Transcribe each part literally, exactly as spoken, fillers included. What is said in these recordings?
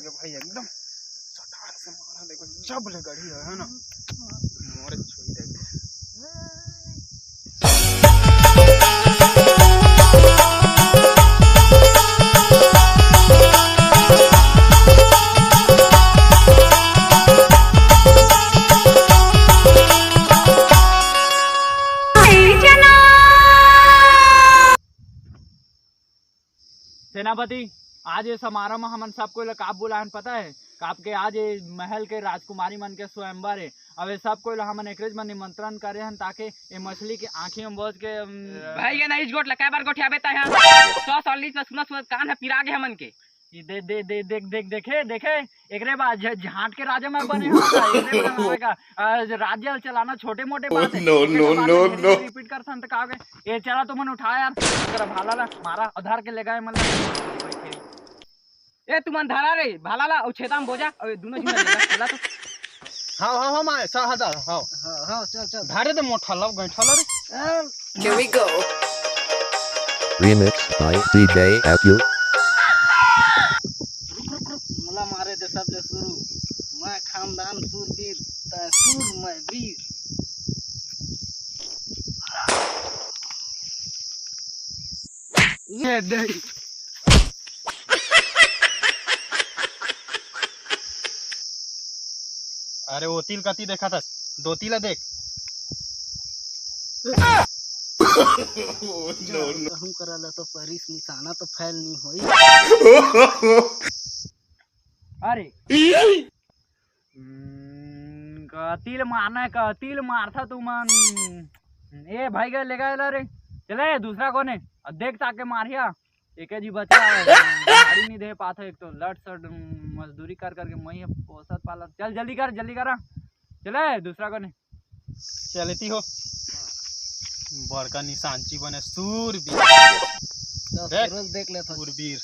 भाई एकदम सटाक से मारा, देखो जब ले गड़ी है, है ना, मोर छुई देखे। सेनापति, आज ये समारोह में हमन सब कोई ला काप बुलायन पता है? काप के आज ये महल के राजकुमारी मन के स्वयंवर है। अब ये सब कोई ला हमन एकरेज में निमंत्रण करे हन, ताकि ये मछली के आँखी में बोझ के, अम, भाई, ये नहीं, इस गोठ ला कै बार गोठियाबे तै हा? सौ सौ लीस में सुनत सुनत कान ह पिरा गे हमन के। ये दे, दे, दे, देख, देख, देखे, देखे, एकरे बाद झ-, झांट के राजा मैं बने हूँ का? एकरे बाद हमारे का, अ, राज्य चलाना छोटे मोटे बात है। No, एकरे no, बाद no, में no। रिपीट कर संत का हो गए। ए, चला तुमन उठा यार, तेरा भाला ला, मारा, उधार के ले गए, मतलब। ए, तुमन धरा रे, भाला ला, अउ छेदा में बोजा, अउ ये दोनों झन ले जा, चला तो। हाँ, हाँ, हाँ, माय, सा हजार, हाँ। हाँ, हाँ, चल, चल। धारे दे मोठा ला, गैठा ला रे। हाँ। Here we go. Remix by D J F U. रुक, रुक, रुक, मोला मारे दे सबले शुरू। मैं खानदान सूरबीर, तै सूर, मैं वीर। ये नहीं। अरे, वो तिल कती देखा था, दो तिला देख। कहूं करा ला तो परिस निशाना तो फैल नहीं होई। अरे। हम्म, कतिल मारना है, कतिल मारथा तुमन। ए भाई, गए, ले गए ला रे। चले, दूसरा कोने? अब देख ताके मारिया। एक जी बचा है, गाड़ी नहीं दे पाथा, एक तो लट सट मजदूरी कर करके मैं ही पोसत पालत। चल, जल्दी कर, जल्दी करा। चले, दूसरा कोने? चलती हो। बड़का निशानची बने सूरबीर। दस देख, रोज देख लेता। सूरबीर।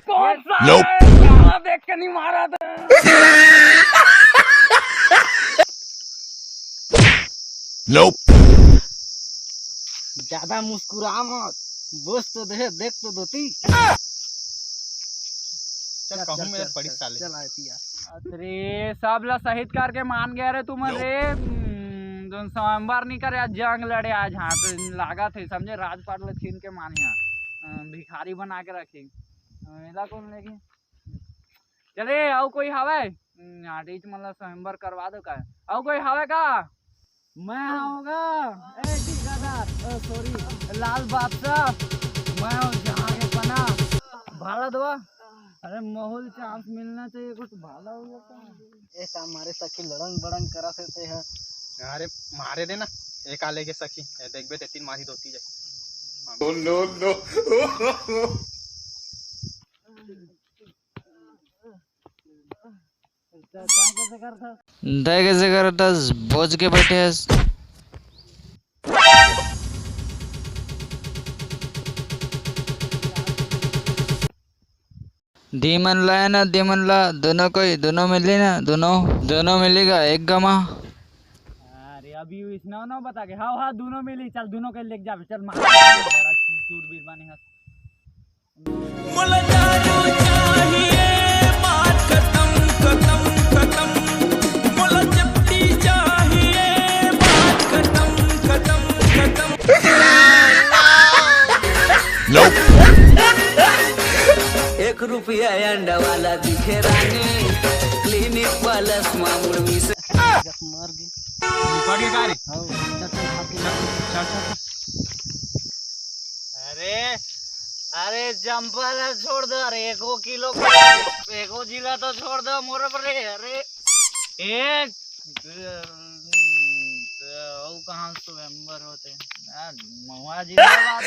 कौन सा Nope. है? गाना देख के नहीं मारा था। Nope. ज्यादा मुस्कुरा मत, बोस तो दे, देख तो दोती। चल, चल, कहूँ चल, मेरे चल, पड़ी चल, साले। चल आती यार। अरे, सब ला शहीद करके मान गया रे तुमन रे। हम्म, जोन स्वयंवर नहीं करे, आज जंग लड़े, आज हाथ लागत है, समझे? राजपाट ला छीन के मानिया, अ, भिखारी बना के रखे। अ, एला कौन लेगी? चले, अउ कोई हवय? हम्म, आडिच मन ला स्वयंवर करवा दो का? अउ कोई हवय का? मैं होगा, ए, ठेकेदार, ओ, सॉरी, लाल बादशाह, मैं हूँ जहाँ के पना, भाला दवा। अरे, माहौल चांस मिलना चाहिए, कुछ भाला हो जाता है। ए, का मारे सखी लड़ंग बड़ंग करा से ते है। अरे, मारे देना, एक आले के सखी, ए, देखबे ते तीन मारी धोती जाए। Oh, no, no. तय कैसे करता? बोझ के बैठे हस। दीमन ला है ना, दीमन ला, दोनों कोई, दोनों मिली ना, दोनों, दोनों मिलेगा एक गमा। अरे अभी इसने ना बता के, हाँ, हाँ, दोनों मिली, चल, दोनों के लेके जावे, चल, मार। बड़ा सूरबीर बने हस। मोला दारू चाहिए, बात खतम, खतम, खतम। मोला चपटी चाहिए, बात खतम, खतम, खतम। Nope. एक रुपया अंडा वाला दिखे रानी, क्लिनिक प्लस मामुड़ मिस। मर गई। निपट गया का रे? हाँ, चल, चल, भाग के। चल, चल, चल। अरे, अरे, जंपल है, छोड़ दो। अरे, एको किलो, एको जिला तो छोड़ दो मोर पर रे। अरे, एक, अउ कहाँ स्वयंवर होते हैं? ना, महुआ जिला बात।